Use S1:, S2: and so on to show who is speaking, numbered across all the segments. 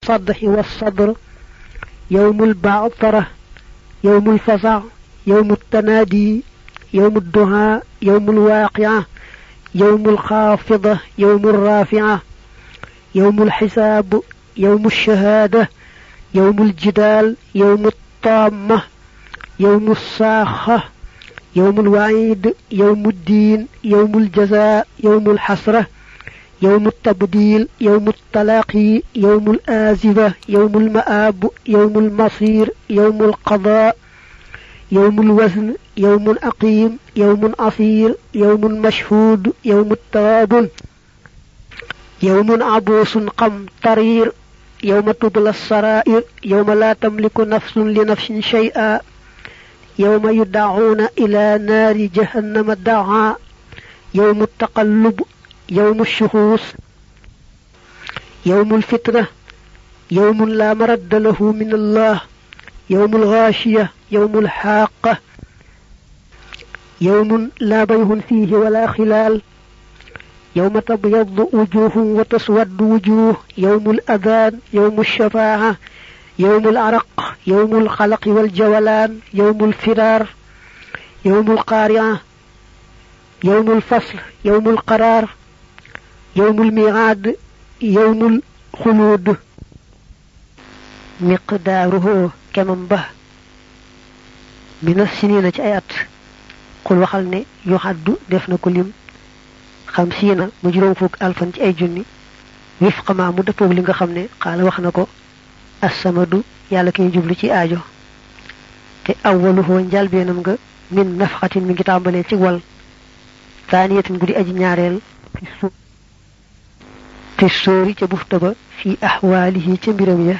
S1: الصدح والصدر، يوم البعثرة، يوم الفزع، يوم التنادي، يوم الدعاء، يوم الواقعة، يوم الخافضة، يوم الرافعة، يوم الحساب، يوم الشهادة، يوم الجدال، يوم الطامة، يوم الصاخة، يوم الوعيد، يوم الدين، يوم الجزاء، يوم الحسرة، يوم التبديل، يوم التلاقي، يوم الآزفة، يوم المآب، يوم المصير، يوم القضاء، يوم الوزن، يوم أقيم، يوم أصير، يوم مشهود، يوم التوابن، يوم عبوس قمطرير، يوم تبلى السرائر، يوم لا تملك نفس لنفس شيئا، يوم يدعون إلى نار جهنم دعا، يوم التقلب، يوم الشخوص، يوم الفتنة، يوم لا مرد له من الله، يوم الغاشية، يوم الحاقة، يوم لا بيع فيه ولا خلال، يوم تبيض وجوه وتسود وجوه، يوم الأذان، يوم الشفاعة، يوم العرق، يوم الخلق والجولان، يوم الفرار، يوم القارعة، يوم الفصل، يوم القرار، يوم الميعاد، يوم الخلود. مقداره كمن به من السنين جاءت قل وخلني يحد دفن كل 50 مجرم فوق ألفا ci ay junni wifq ma mu deppok li nga xamne xala wax nako as-samadu yalla kay jublu ci aajo te awwaluhu njalbenam nga min nafxatin mi ngi tambale ci wal thaniyatin gudi aji ñaarel fi sori ci bufta ba fi ahwalihi ci mbiram ya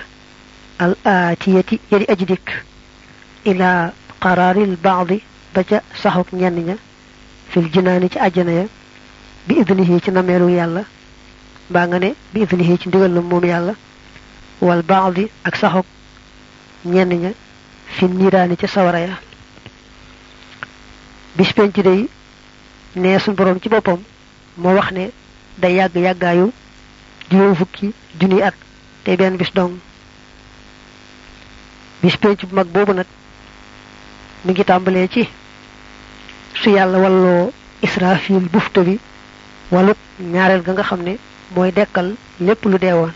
S1: al atiyati yari aji dik ila qararil ba'd ba ca saxuk ñenn ña fil jinaani ci aljana ya bi idnihi ci namelu yalla ba nga ne bi idnihi ci ndigal mom yalla wal ba'di ak saxok ñenn ña fi niiraani ci sawara ya bis penc day ne sun borom ci bopam mo wax ne day yag yagayu juroom fukki juni at te ben bis dong bis penc bu mag bobu nak mi ngi tambalé ci su yalla wallo israfil bufta bi walu ñaarel ga nga xamne moy dekkal lepp lu deewon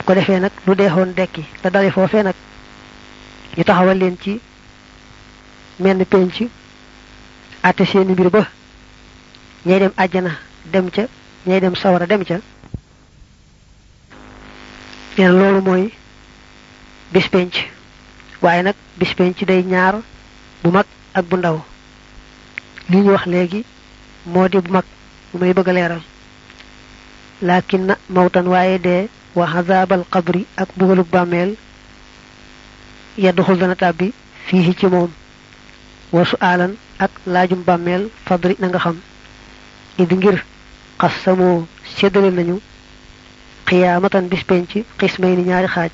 S1: ko defé nak lu deexon dekki da dalé fofé nak ñu taxawal leen ci menn penc até seen mbir ba ñay dem aljana dem ca ñay dem sawara dem ca ñen lolu moy bis penc waye nak bis penc day ñaar bu mag ak bu ndaw li ñu wax légui modi bu mag bu may bëgg leral lakin mawtan waye de wa hazabal qabri ak bugaluk bamel yadkhul dana tabbi fihi ci mom wa su'alan ak laajum bamel fadri na nga xam idi ngir qasamu sédalé nañu qiyamatan bis penc qismayni ñaari xaaj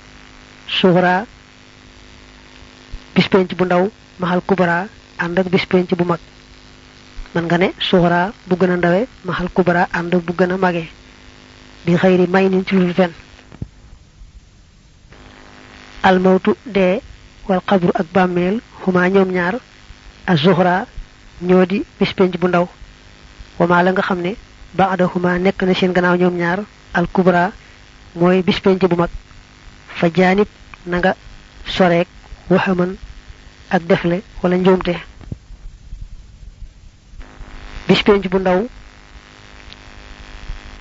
S1: sughra bis penc bu ndaw mahal kubra and ak bis penc bu mag man nga ne sughra bu gëna ndawé mahal kubra and bu gëna magé bi xeyri may ni ci lu fen al mautu de wal qabru ak bammel huma ñom ñaar az-zuhra ñodi bis penc bu ndaw wama la nga xamne ba'dahuma nek na seen gannaaw ñom ñaar al kubra moy bis penc bu mag fa janib na nga sorek wahaman ak defle wala njomte bis penc bu ndaw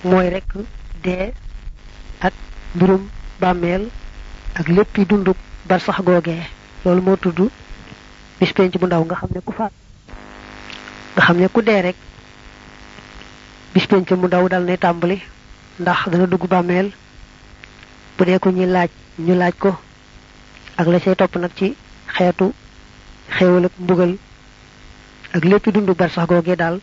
S1: moy rek de ak mbirum bammel ak lepp dundu bar sax goge lolou mo tuddu bis penc bu ndaw nga xamne ku fa nga xamne ku de rek bis penc mu ndaw dal ne tambali ndax dana dugg bammel bu de ko ñi laaj ñu laaj ko ak la cey top nak ci xéetu xéewal ak mbugal ak lepp dundu bar sax goge dal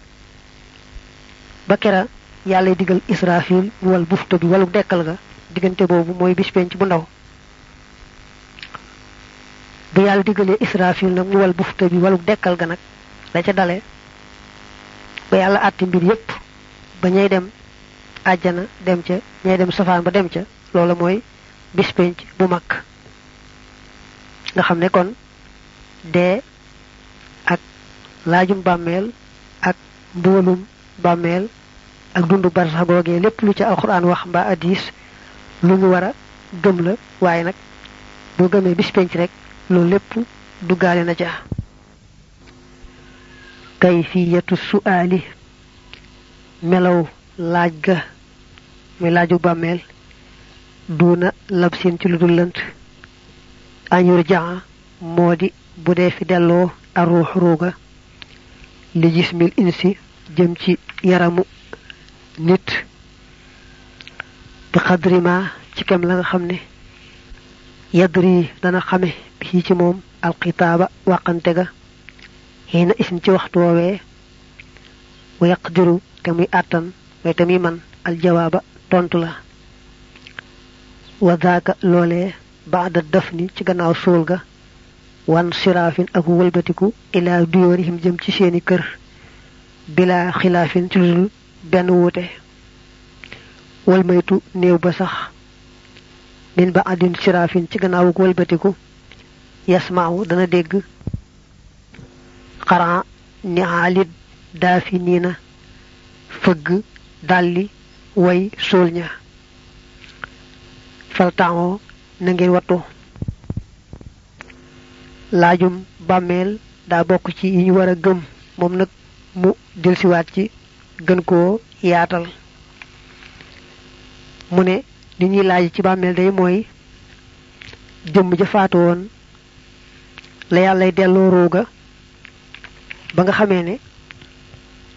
S1: ba kera yalla digal israfil wal bufta bi walu dekkal ga digënté bobu moy bis penc bu ndaw bu yalla digalé israfil nak mu wal bufta bi walu dekkal ga nak la ca dalé ba yalla atti mbir yépp ba ñay dem aljana dem ca ñay dem safaan ba dem ca lolu moy bis penc bu mag nga xam ne kon dee ak laajum bàmmeel ak mbugalum bàmmeel ak dundu barsax googee lépp lu ci alquran wax mbaa hadis lu ñu war a gëm la waaye nag boo gëmee bis penc rek loolu lépp duggaale na ca kayfiyatu su'aali melaw laaj ga muy laaju bàmmeel duuna labsin ci lu dul lënt añur jaa moo di bu dee fi delloo aruux ruuga li jismil insi jëm ci yaramu nit bi xadri ma ci kem la nga xam ne yadri dana xame bi ci moom alxitaaba wàqante ga xiina isin ci waxtu woowee wa yaqdiru te muy àttan way te muy man aljawaaba tontu la wa daaka loolee baada dafni ci gannaaw suul ga wan siraafin ak wëlbatiku ilaa duyoorihim jëm ci seeni kër bila xilaafin ci ludul benn wuute wal maytu néew ba sax min ba adin siraafin ci gannaaw ak wëlbatiku yasmaaw dana dégg xaran ni aalid daafi niina fëgg dalli way suul ña faltaamoo na ngeen wattu laajum bàmmeel daa bokk ci yi ñu war a gëm moom nag mu delsiwaat ci gën koo yaatal mu ne li ñuy laaj ci bàmmeel day mooy jëmm ja faatu woon la yàllay delloo ruuga ba nga xamee ne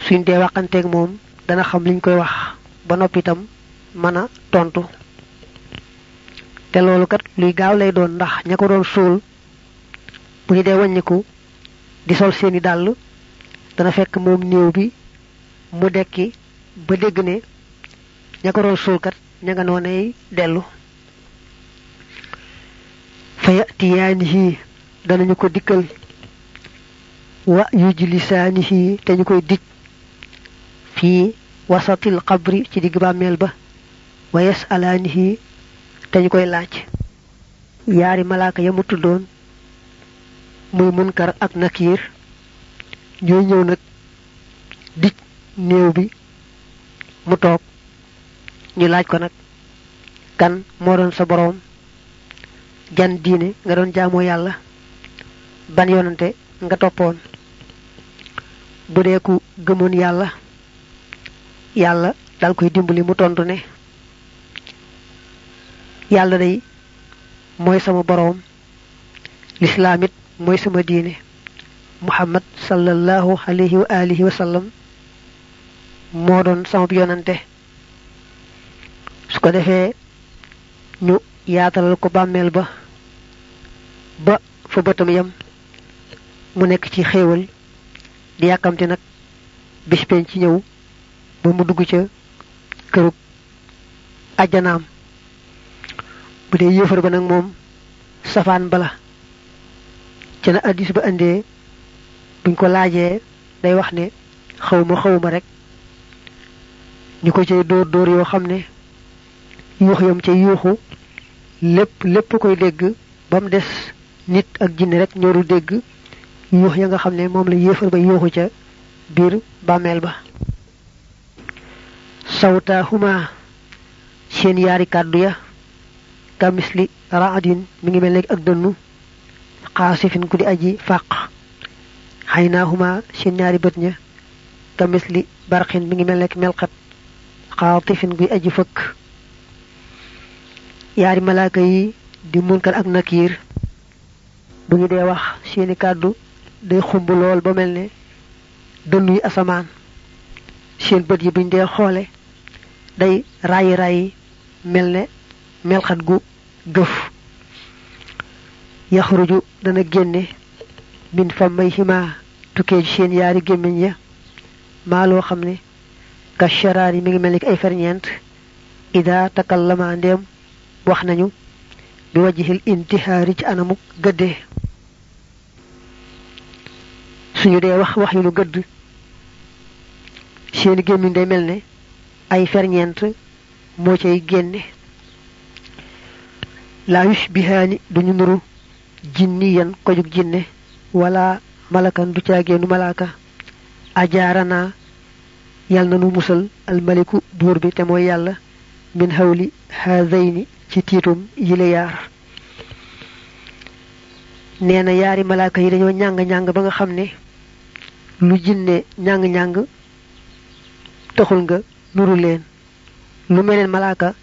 S1: suñ dee waxanteeg moom dana xam liñ koy wax ba noppi itam mën a tontu te loolu kat luy gaaw lay doon ndax ña ko doon suul bu ñu dee wàññiku di sol seeni dàll dana fekk moom néew bi mu dekki ba dégg ne ña ko doon suul kat ña nga noonee dellu fa yatiyaanihi danañu ko dikkal wa yujlisaanihi te ñu koy dij fii wasatil qabri ci digg bàmmeel ba wa yasalaanihi te ñu koy laaj yaari malaaka ya mu tuddoon muy munkar ak nakiir ñooy ñëw nag dij néew bi mu toog ñu laaj ko nag kan moo doon sa boroom jan diine nga doon jaamoo yàlla ban yonante nga toppoon bu dee ku gëmoon yàlla yàlla dal koy dimbali mu tontu ne yàlla day mooy sama boroom lislaam it mooy sama diine muhammad sallallahu alayhi wa alihi wa sallam moo doon sama yonante su ko defee ñu yaatalal ko bàmmeel ba fa bëtam yam mu nekk ci xéewal di yàkkamti nag bis penc ci ñëw ba mu dugg ca kërug ajjanaam bu dee yéefar ba nag moom safaan bala ci na addis ba indee buñ ko laajee day wax ne xawma rek ñu ko cay dóor yoo xam ne yuux yam ca yuuxu lépp koy dégg ba mu des nit ak jinne rek ñooru dégg yuux ya nga xam ne moom la yéefar ba yuuxu ca biir bàmmeel ba sawtaahuma seen yaari kàddu ya kamisli raadin mi ngi mel ne ak dënnu xaasifin ku di aji fàq xaynaahuma seen ñaari bët ña kamisli barxin mi ngi mel ne melxat xaatifin guy aji fëkk yaari malaaka yi di munkar ak nakiir bu ñu dee wax seeni kàddu day xumb lool ba mel ne dënnu yi asamaan seen bët yi buñ dee xoole day rayi mel ne melxat gu gëf yaxruju dana génne min famayhima tukkee ci seen yaari gémmiñ ya maa loo xam ne ka sharaar yi mi ngi mel ni ay ferñeent ida takallama ndéem wax nañu bi wajhil intihaari ci anamuk gëddee suñu dee wax yu lu gëdd seeni gémmiñ day mel ne ay ferñeent moo cay génne la yushbihani duñu nuru jinniyan ko juk jinne wala malakan du ciagenu malaka ajarana yal nanu musal al maliku buur bi te moy yalla min hawli hazaini ci titum yile yar neena yaari malaka yi dañoo ñang ba nga xamne lu jinne ñang taxul nga nuru leen lu meneen malaka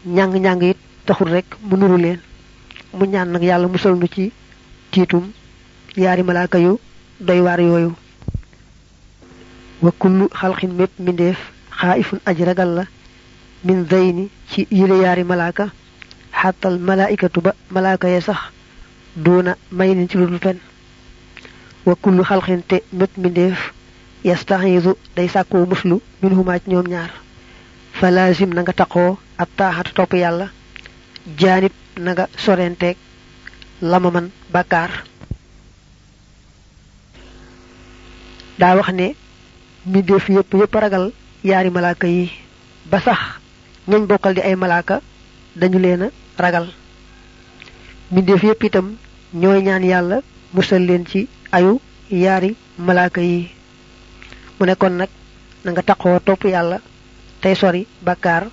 S1: ñang it taxul rek mu nuru leen mu ñaan nak yalla musal nu ci titum yaari malaka yu doy war yoyu wa kullu khalqin mépp mindeef khaifun ajragal la min zayni ci yile yaari malaka hatta al malaikatu ba malaka ya sax duna mayni ci lu fen wa kullu khalqin te mépp mindeef yastahizu day sakku muslu minhuma ci ñoom ñaar falazim na nga taqoo at taaxatu topp yàlla janib na nga sorenteeg lama man bakkaar daa wax ne mbindeef yépp ragal yaari malaaka yi ba sax ñañ bokkal di ay malaaka dañu leen ragal mbindeef yépp itam ñooy ñaan yàlla musal leen ci ayu yaari malaaka yi mu ne kon nag na nga taqoo topp yàlla tey sori bakkaar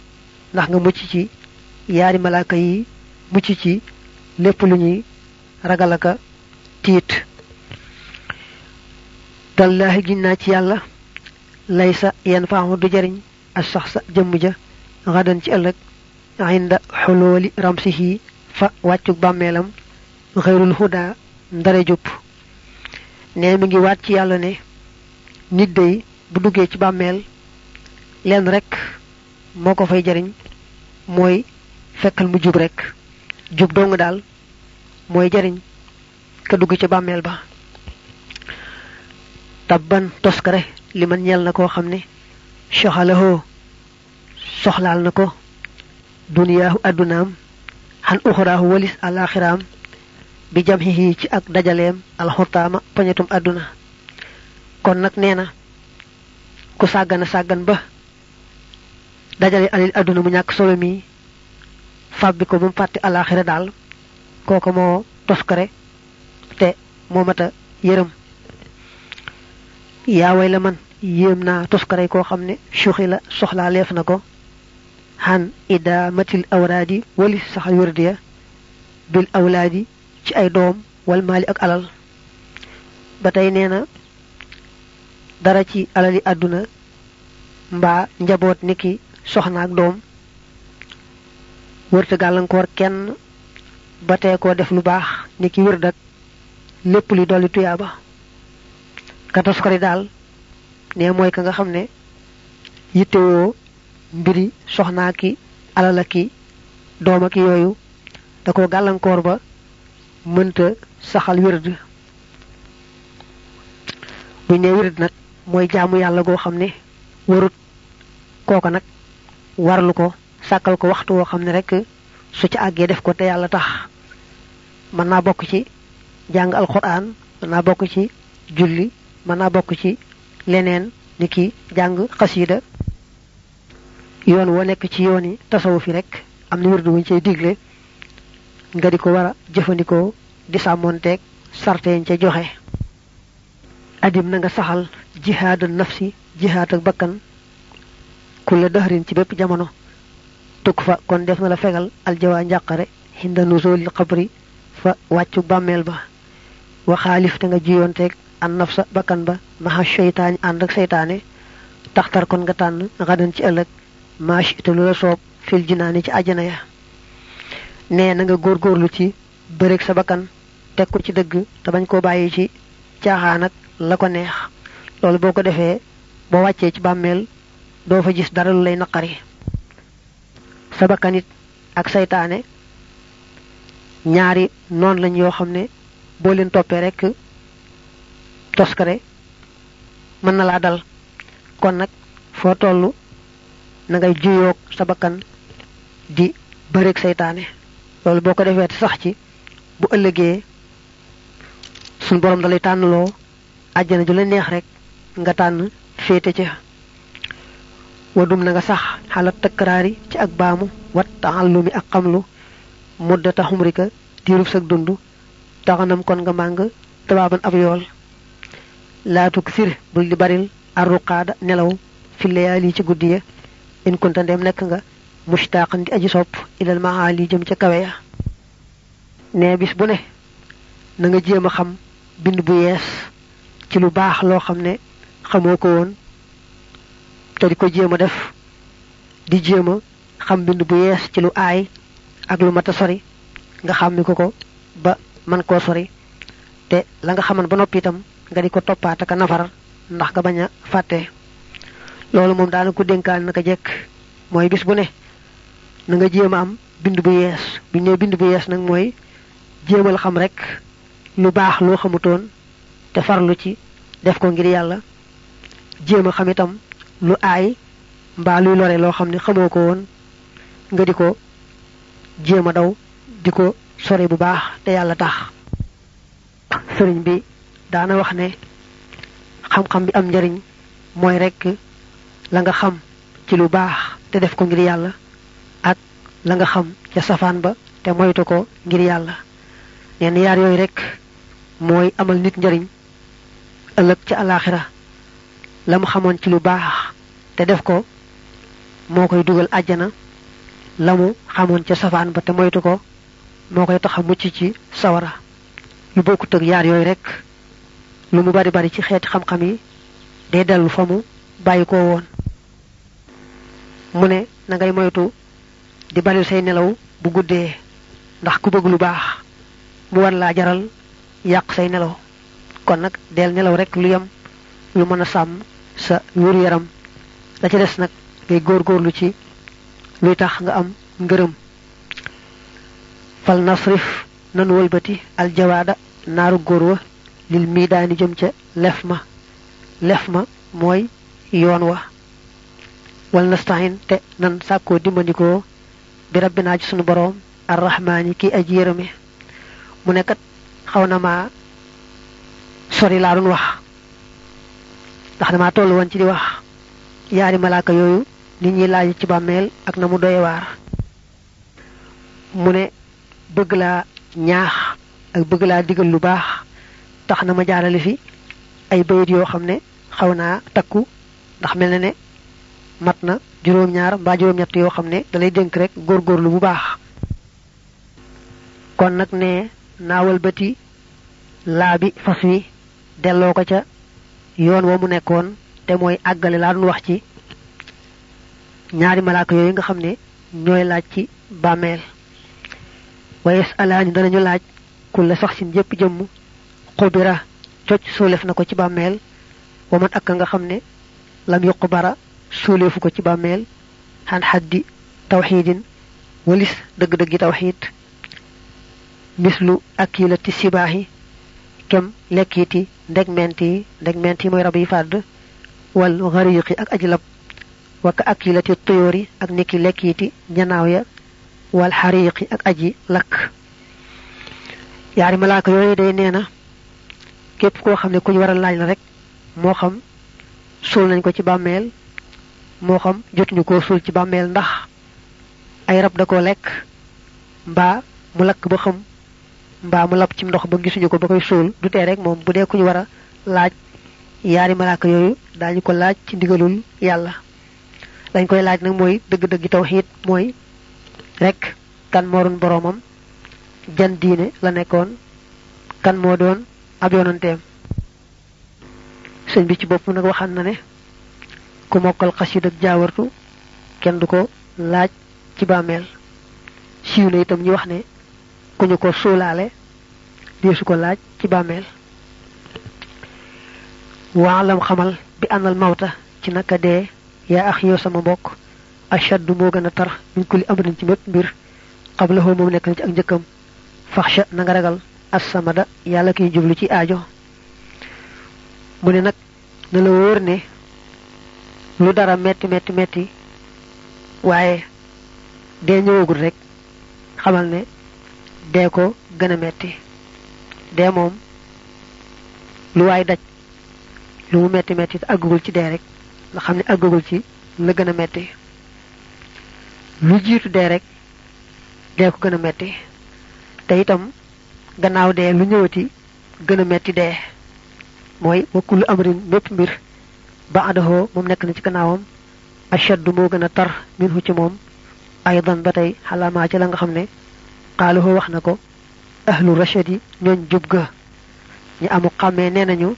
S1: ndax nga mucc ci yaari malaaka yi mucc ci lépp lu ñuy ragalaka tiit tallahi ginna ci yàlla laysa yanfa'u du jariñ as-shakhsa jëmm ja gadan ci ëllëg inda xolooli ramsihi fa wàccuk bàmmeelam xayrul huda ndare jupp ne mi ngi waat ci yàlla ne nit day bu duggee ci bàmmeel len rek moko fay jariñ moy fekkal mu jub rek jub dong dal moy jariñ ka dugg ci bammel ba tabban toskare liman ñel na ko xamne shahalahu soxlaal nako duniyaahu adunaam han ukhrahu walis al-akhiram bi jamhihi ci ak dajaleem al-hutama pañatum aduna kon nak neena ku sàggan ba dajale alil aduna mu ñak solo mi fabbi ko bu fatte alakhirah dal koko mo toskare te mo mata yeeram ya way la man yemna toskare ko xamne shukhila soxla lef nako han idamatil awradi wali saxal wirdiya bil awladi ci ay doom wal mali ak alal batay neena dara ci alali aduna mba njabot niki soxna ak doom wërta galankor kenn baté ko def lu baax niki wërdak lepp li doli tuyaba ka toskari dal ne moy ka nga xamne yittewo mbiri soxna ki alala ki dooma ki yoyu da ko galankor ba mënta saxal wërd bu ne wërd nak moy jaamu yalla go xamne warut koko nak warlu ko sakal ko waxtu wo xamne rek su ci agge def ko te yalla tax man na bok ci jang alquran man na bok ci julli man na bok ci leneen niki jang qasida yoon wo nek ci yooni tasawufi rek am na wirdu wuñ cey diglé nga diko wara jëfandiko di samonté sarté ci joxé adim na nga saxal jihad nafsi jihad ak bakkan kula dahrin ci bepp jamono tukfa kon def na la fegal aljawa njaqare hinda nuzul qabri fa waccu bammel ba wa khalif te nga jiyontek an nafsa bakkan ba maha shaytan and ak shaytané taxtar kon nga tan gadan ci ëlëk mash itulu la soob fil jinani ci aljana ya né na nga gorgorlu ci bërek sa bakkan tek ko ci dëgg te bañ ko bayyi ci caaxaan ak la ko neex lolou boko defé bo wàccee ci bammel do fa gis dara lu lay naqari sa bakkanit ak saytaane ñaari non lañ yo xamne bo leen topé rek toskare man na la dal kon nak fo tollu na ngay juyok sa bakkan di bërek saytaane lolou boko defé sax ci bu ëllëgé sun borom dalay tanlo aljana ju la neex rek nga tan fété ci wadum na nga sax halat takrari ci ak baamu wat ta'allumi ak xamlu muddata humrika diirub sag dund taxanam kon nga màng tabaaban ab yool laatuk sir bul di baril arruqaada nelaw fi layaali ci guddi ya in kunta ndem nekk nga mushtaqan di aji sopp ilal maali jëm ca kawe ya ne bis bu ne na nga jéem a xam bind bu yees ci lu baax loo xam ne xamoo ko woon te di ko jéem a def di jéem a xam bind bu yees ci lu aay ak lu mata sori nga xàmmi ko ba man koo sori te la nga xaman ba noppi itam nga di ko toppaat ak nafar ndax nga bañ a fàtte loolu moom daana ko dénkaan naka jekk mooy bis bu ne na nga jéem a am bind bu yees bu ñëw bind bu yees nag mooy jéemal xam rek lu baax loo xamutoon te farlu ci def ko ngir yàlla jéem a xam itam lu aay mbaa luy lore loo xam ne xamoo ko woon nga di ko jéem a daw di ko sori bu baax te yàlla tax sëriñ bi daana wax ne xam-xam bi am njariñ mooy rek la nga xam ci lu baax te def ko ngir yàlla ak la nga xam ca safaan ba te moytu ko ngir yàlla neen yaar yooyu rek mooy amal nit njariñ ëllëg ci alaxira la mu xamoon ci lu baax te def ko moo koy dugal àjjana la mu xamoon ca safaan ba te moytu ko moo koy tax a mucc ci sawara lu bokkut ak yaar yooyu rek lu mu bari bari ci xeeti xam-xam yi day dellu fa mu bàyyi ko woon mu ne na ngay moytu di bari say nelaw bu guddee ndax ku bëgg lu baax mu war laa jaral yàq say nelaw kon nag del nelaw rek lu yem lu mën a sàmm sa wéru yaram la ca des nag ngay góorgóorlu ci luy tax nga am ngërëm fal nasrif nan wëlbati aljawaada naaru góor wa lil miidaani jëm ca lef ma mooy yoon wa wal nastain te nan sàkkoo dimbandikoo bi rabbinaa ci sunu boroom arrahmaani kii aji yërëme mu nekkat xaw na ma sori laa doon wax ndax dama toll woon ci di wax yaari malaaka yooyu nit ñi laaj ci bàmmeel ak na mu doye waar mu ne bëgg laa ñaax ak bëgg laa digal lu baax tax na ma jaarale fi ay bayit yoo xam ne xaw naa takku ndax mel na ne mat na juróom-ñaar mbaa juróom-ñett yoo xam ne dalay dénk rek góorgóorlu bu baax kon nag ne naawal bëti laa bi fas wi delloo ko ca yoon wa mu nekkoon te mooy àggale laa doon wax ci ñaari malaaka yooyu nga xam ne ñooy laaj ci bàmmeel wayes alaani danañu laaj kulla sax sin jëpp jëmm xubira cocc suulef na ko ci bàmmeel waman ak nga xam ne lam yuqu bara suuleefu ko ci bàmmeel xan xaddi tawxiidin walis dëgg-dëggi tawxiid mislu akilati sibaahi kem lekkiti ndegment yi mooy rab yi fàdd wal xariqi ak ajlab waka akilati tuyóori ak niki lekkiti njanaaw ya wal xariqi ak aji lakk yaari malaaka yooyu day nee na képp koo xam ne ku ñu war a laaj la rek moo xam suul nañ ko ci bàmmeel moo xam jotuñu koo suul ci bàmmeel ndax ay rab da koo lekk mbaa mu lakk ba xam mbaa mu lab ci ndox ba gisuñu ko ba koy suul du tee rek moom bu dee ku ñu war a laaj yaari malaaka yooyu daañu ko laaj ci ndigalul yàlla dañ koy laaj nag mooy dëgg-dëgg tawxiid mooy rek kan moo doon boroomam jan diine la nekkoon kan moo doon ab yonanteem sëñ bi ci bopp nag waxan na ne ku mokkal xasiid ak jaawartu kenn du ko laaj ci bàmmeel siiw na itam ñu wax ne ku ñu ko suulaale deesu ko laaj ci bàmmeel waalam xamal bi àndal mawta ci naka dee yaa ax yow sama mbokk ashaddu moo gën a tar min kulli amrin ci mépp mbir qablahu moom nekk na ci ak njëkkam faxsha na nga ragal assamada yàlla kiy jublu ci aajo mu ne nag na la wóor ne lu dara metti waaye dee ñëwagul rek xamal ne dee ko gën a metti dee moom lu waay daj lu mu metti te àggagul ci dee rek nga xam ne àggagul ci la gën a metti lu jiitu dee rek dee ko gën a metti te itam gannaaw dee lu ñëwati gën a metti dee mooy wa kullu amrin mépp mbir ba'dahu moom nekk na ci gannaawam ashaddu moo gën a tar minhu ci moom aydan ba tey xalaamaa ci la nga xam ne qaaluhu wax na ko ahlu rashadi ñooñ jub ga ñi amu xàmmee nee nañu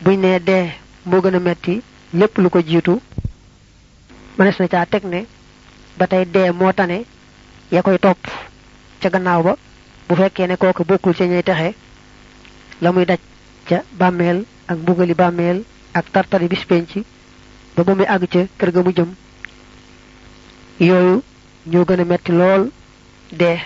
S1: buñ nee dee moo gën a metti lépp lu ko jiitu mënees na caa teg ne ba tey dee moo tane ya koy topp ca gannaaw ba bu fekkee ne kooku bokkul ci ñuy texe la muy daj ca bàmmeel ak mbugali bàmmeel ak tartari bis penc ba ba muy àgg ca kër ga mu jëm yooyu ñoo gën a metti lool dee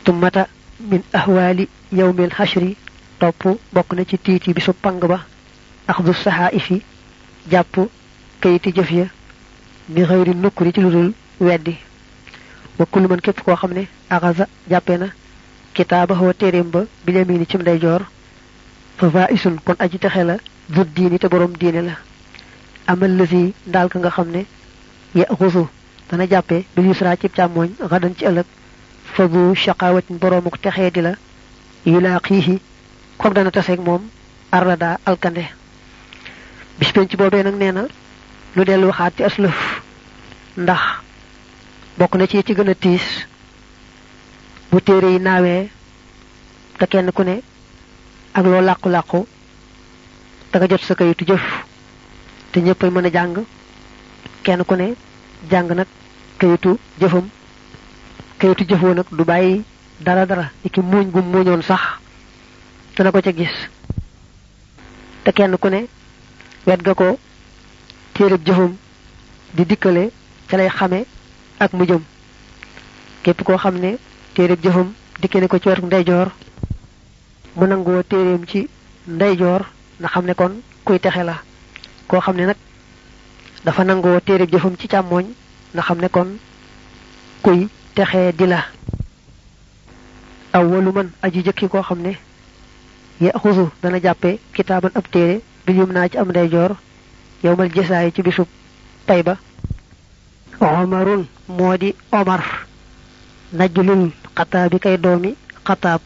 S1: tummata min ahwaali yawmil hashri topp bokk na ci tiiti bisu pang ba axdu saxaa'ifi jàpp kayiti jëf ya bi xëyri nukkuri ci lu dul weddi wa kullu man képp koo xam ne axasa jàppe na kitaabahu téeréem ba bi yamini cim ndeyjoor fa faisun kon aji texe la zut diini te boroom diine la amal lësi ndaal ka nga xam ne ya xusu dana jàppe bil yusra cib càmmooñ xadan ci ëllëg fa bu shaqawatin boroomuk texee di la yulaaqiihi comme dana taseeg moom arrada alkande bis penc boobee nag nee na lu dellu waxaat ci aslëf ndax bokk na ci gën a tiis bu téere yi naawee te kenn ku ne ak loo làqu-làqu da nga jot sa kayitu jëf te ñëppay mën a jàng kenn ku ne jàng nag kayitu jëfam kayitu jëfoo nag du bàyyi dara ni ki muuñ gum muuñoon sax dana ko ca gis te kenn ku ne wet ga ko téereb jëfam di dikkale ca lay xame ak mu jëm képp koo xam ne téereb jëfam dikkale ko ci wetu ndeyjoor mu nangoo téereem ci ndeyjoor na xam ne kon kuy texe la koo xam ne nag dafa nangoo téereb jëfam ci càmmooñ na xam ne kon kuy texee di la awwalu man aji jëkki koo xam ne ya xusu dana jàppe kitaaban ab téere bi yum naa ci am ndeyjoor yowmal jësaay ci bisub pay ba omarun moo di omar najlul xataabi kay doomi xataab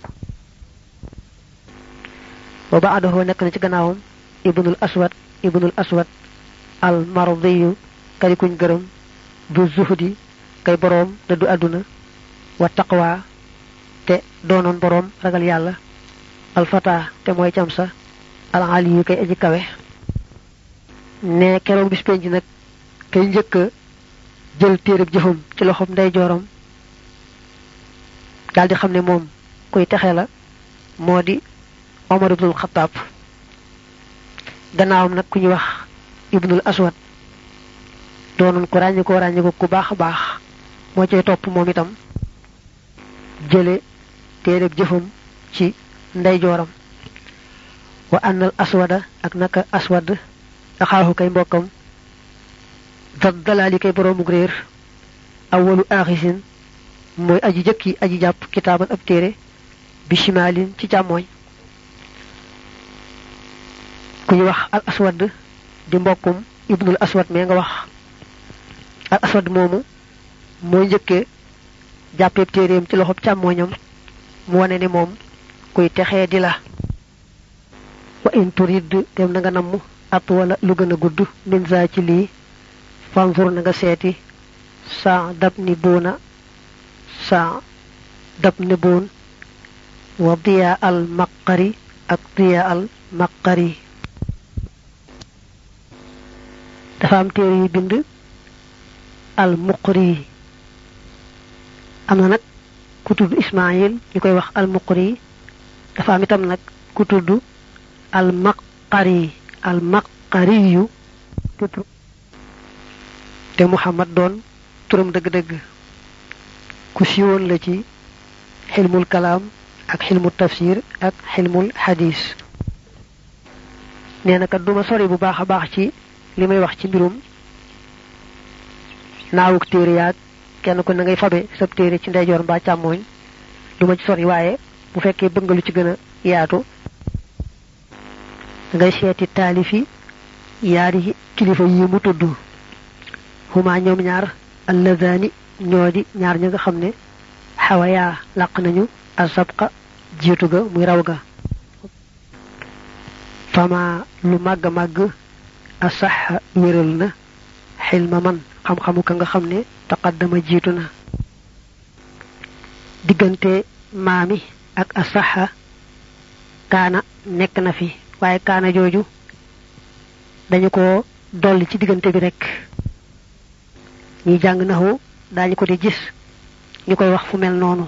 S1: wa ba'dahu nekk na ci gannaawam ibnul aswad al mardiyu kay kuñ gërëm du zuhdi kay boroom dëddu àdduna wa taqwa te doonoon boroom ragal yàlla alfata te mooy cam sa al aliyu kay aji kawe ne keroog bis penc nag kay njëkk jël téereb jëfam ci loxoom ndeyjooram daldi xam ne moom kuy texe la moo di Omar ibnul Xattaab gannaawam nag ku ñuy wax ibnul aswad doonoon ko ràññi ko ku baax a baax moo cay topp moom itam jële téereb jëfam ci ndeyjooram wa annal aswada ak naka aswad axaahu kay mbokkam dat dalaali kay boroomug réer awwalu aaxisin mooy aji jëkki aji jàpp kitaaban ab téere bi shimaalin ci càmmooñ ku ñu wax al aswad di mbokkum ibnul aswad mee nga wax al aswad moomu mooy njëkkee jàppeeb téereem ci loxob càmmooñam mu wane ne moom kuy texee di la wa in turid dem na nga namm at wala lu gën a gudd min za ci lii fanzur na nga seeti saa dab ni boon wa diya al maqari ak diya al maqari dafa am téere yu bind al muqri am na nag ku tudd ismail ñu koy wax al muqri dafa am itam nag ku tudd al maqari yu te muhammad doon turam dëgg-dëgg ku siiwoon la ci xilmul kalaam ak xilmul tafsir ak xilmul xadis nee na kat duma sori bu baax a baax ci li may wax ci mbirum naawuk téere yaag kenn ko na ngay fabe sab téere ci ndeyjoor mbaa càmmooñ duma ci sori waaye bu fekkee bëgg nga lu ci gën a yaatu ngay seeti taalifi yaari kilifa yi mu tudd huma ñoom ñaar alladaani ñoodi ñaar ña nga xamne xawaya laq nañu asabqa jitu ga muy raw ga fama lu mag mag asah wéral na xilma man xam-xamu ka nga xamne taqaddama jitu na digante mami ak asaha kana nek na fi waye kana joju dañu ko dolli ci digante bi rek ñi jang nahu dañu ko di gis ñukoy wax fu mel nonu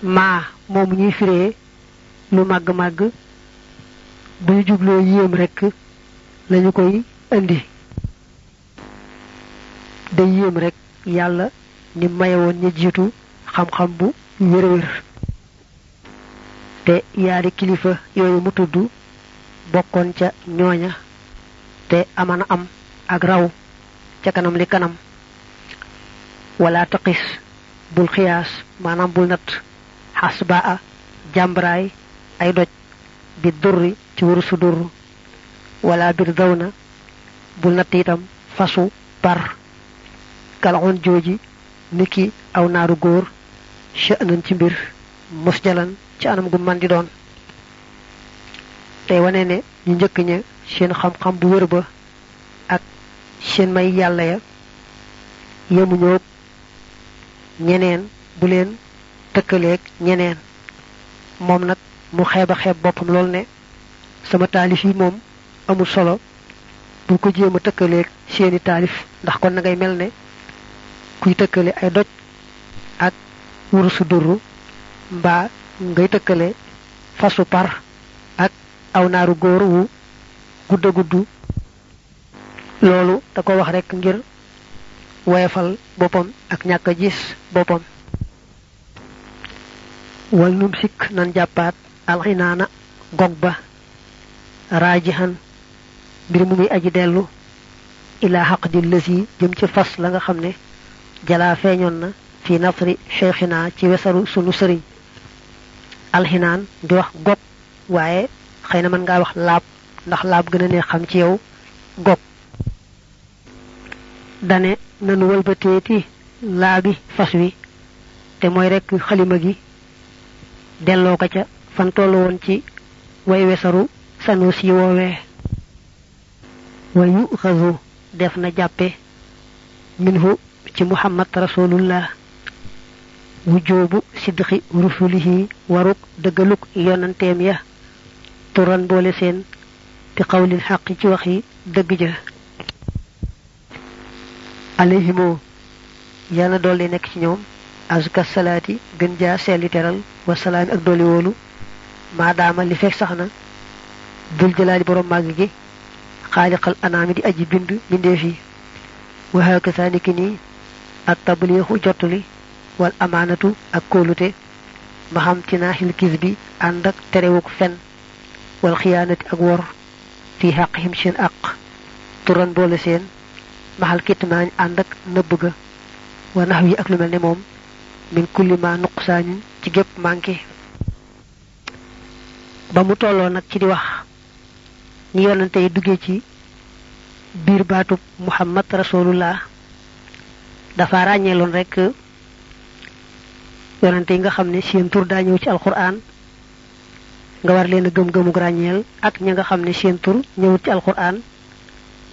S1: ma mom ñuy firé lu mag mag bu ñu jublo yéem rek lañu koy andi day yéem rek yalla ni mayewon ñi jitu xam-xam bu wër te yaari kilifa yoyu mu tuddu bokkon ca ñoña te amana am ak raw ca kanam li kanam wala taqis bul khiyas manam bul nat hasbaa jambray ay doj bi durri ci wursu dur wala bir dawna bul nat itam fasu par kalon joji niki aw naaru goor sha'nan ci mbir musjalan ci anam gu man di doon tay wané né ñu ñëk ña seen xam-xam bu wër ba ak seen may yalla ya yemu ñok ñeneen bu leen tekkaleek ñeneen mom nak mu xéba xép bopam lool né sama talif yi mom amul solo bu ko jema tekkaleek seeni talif ndax kon ngay melne kuy tekkale ay doj ak wurusu duru mba ngay tekkale fasu par ak aw naaru goor wu gudda guddu lolu da ko wax rek ngir wayfal bopam ak ñaka gis bopam wal numsik nan jappat al hinana gogba rajihan bir mu mi aji delu ila haqdil lazi jëm ci fas la nga xamne jala feñon na fi nafri cheikhina ci wesaru sunu serigne al hinan di wax gog waye xeyna man nga wax lab ndax lab gëna ne xam ci yow gog dane nanu walbateeti laabi fas wi te mooy rek xalima gi delloo ko ca fan tollu woon ci way wesaru sanu si woowee wayu xazu def na jàppe minhu ci muhammad rasulullah wujubu sidqi rusulihi waruk dëggaluk yonanteem ya turan boole seen bi qawlil haqq ci waxi dëgg ja alayhimu yana dolli nek ci ñoom azka salati gën ja seli teral wa salam ak dolli wolu ma dama li fek saxna dul jalali borom mag gi khaliqal anami di aji bind bindé fi wa hakasa nikini at tablihu jotuli wal amanatu ak kolute ma xam tinahil kizbi andak terewuk fen wal khiyanati ak wor fi haqqihim shin aq turan boole seen mahal kitman andak neub ga wa nahwi ak lu melni mom min kulli ma nuqsan ci gep manki ba mu tollo nak ci di wax ni yonante yi duggé ci bir baatu muhammad rasulullah dafa ragnelon rek yonante yi nga xamne seen tour da ñew ci alquran nga war leen gëm gëmuk ragnel ak ñi nga xamne seen tour ñew ci alquran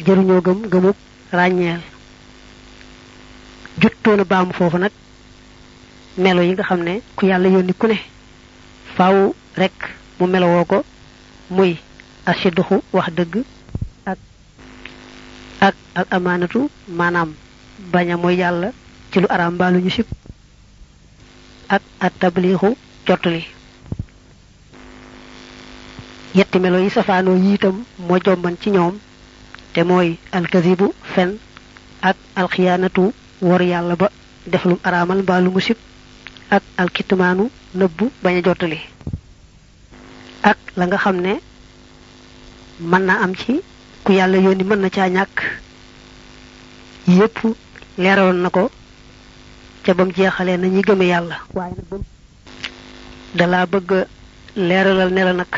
S1: jëru ñoo gëm gëmuk ragnel juttona baam fofu nak melo yi nga xamne ku yalla yoni ku ne faaw rek mu melo woko muy ashidhu wax deug ak al amanatu manam baña moy yalla ci lu aram balu ñu sip ak at tablighu jotuli yetti melo yi safano yi itam mo jomban ci ñoom te moy al kadhibu fen ak al khiyanatu wor yalla ba def lu aramal balu musib ak al kitmanu nebbu baña jotali ak la nga xamne man na am ci ku yalla yoni man na ca ñak yépp leeroon nako ca bam jeexale na ñi gëme yalla waye nak da la bëgg leeralal ne la nak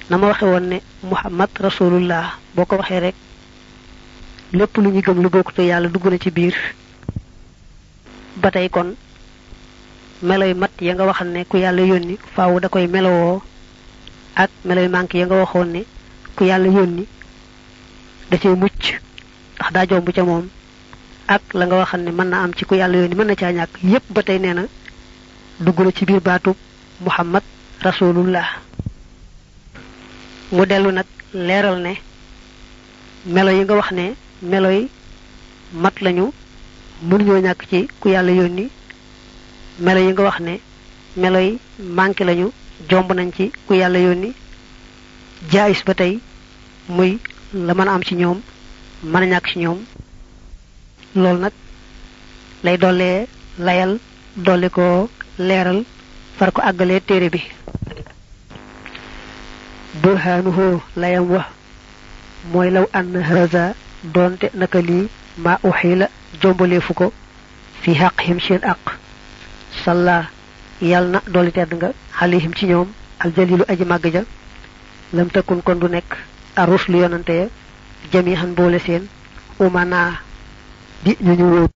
S1: nama waxe won ne muhammad rasulullah boko waxe rek lepp lu ñu gëm lu bokku to yalla duggu na ci biir batay kon meloy mat ya nga waxal ne ku yalla yoni faaw da koy melowoo ak meloy manki ya nga waxoon ne ku yalla yoni da cey mucc ndax da jombu ca mom ak la nga waxal ne mën na am ci ku yalla yoni mën na ca ñak yépp batay neena duggu ci biir baatu muhammad rasulullah mu delu nak leral ne melo yi nga wax ne meloy mat lañu mënu ñoo ñak ci ku yalla yoni melo yi nga wax ne meloy manki lañu jomb nañ ci ku yalla yoni jaayis batay muy la mëna am ci ñoom mëna ñak ci ñoom lool nak lay dolé layal dolé ko leral far ko agalé téré bi burhanuhu layam wa moy law an haza donte naka li ma uhila jombale fuko fi haqqihim shin aq salla yalna doli tedd nga alayhim ci ñoom al jalilu aji magga lam takun kon du nek aruslu yonante jami'an boole seen umana di ñu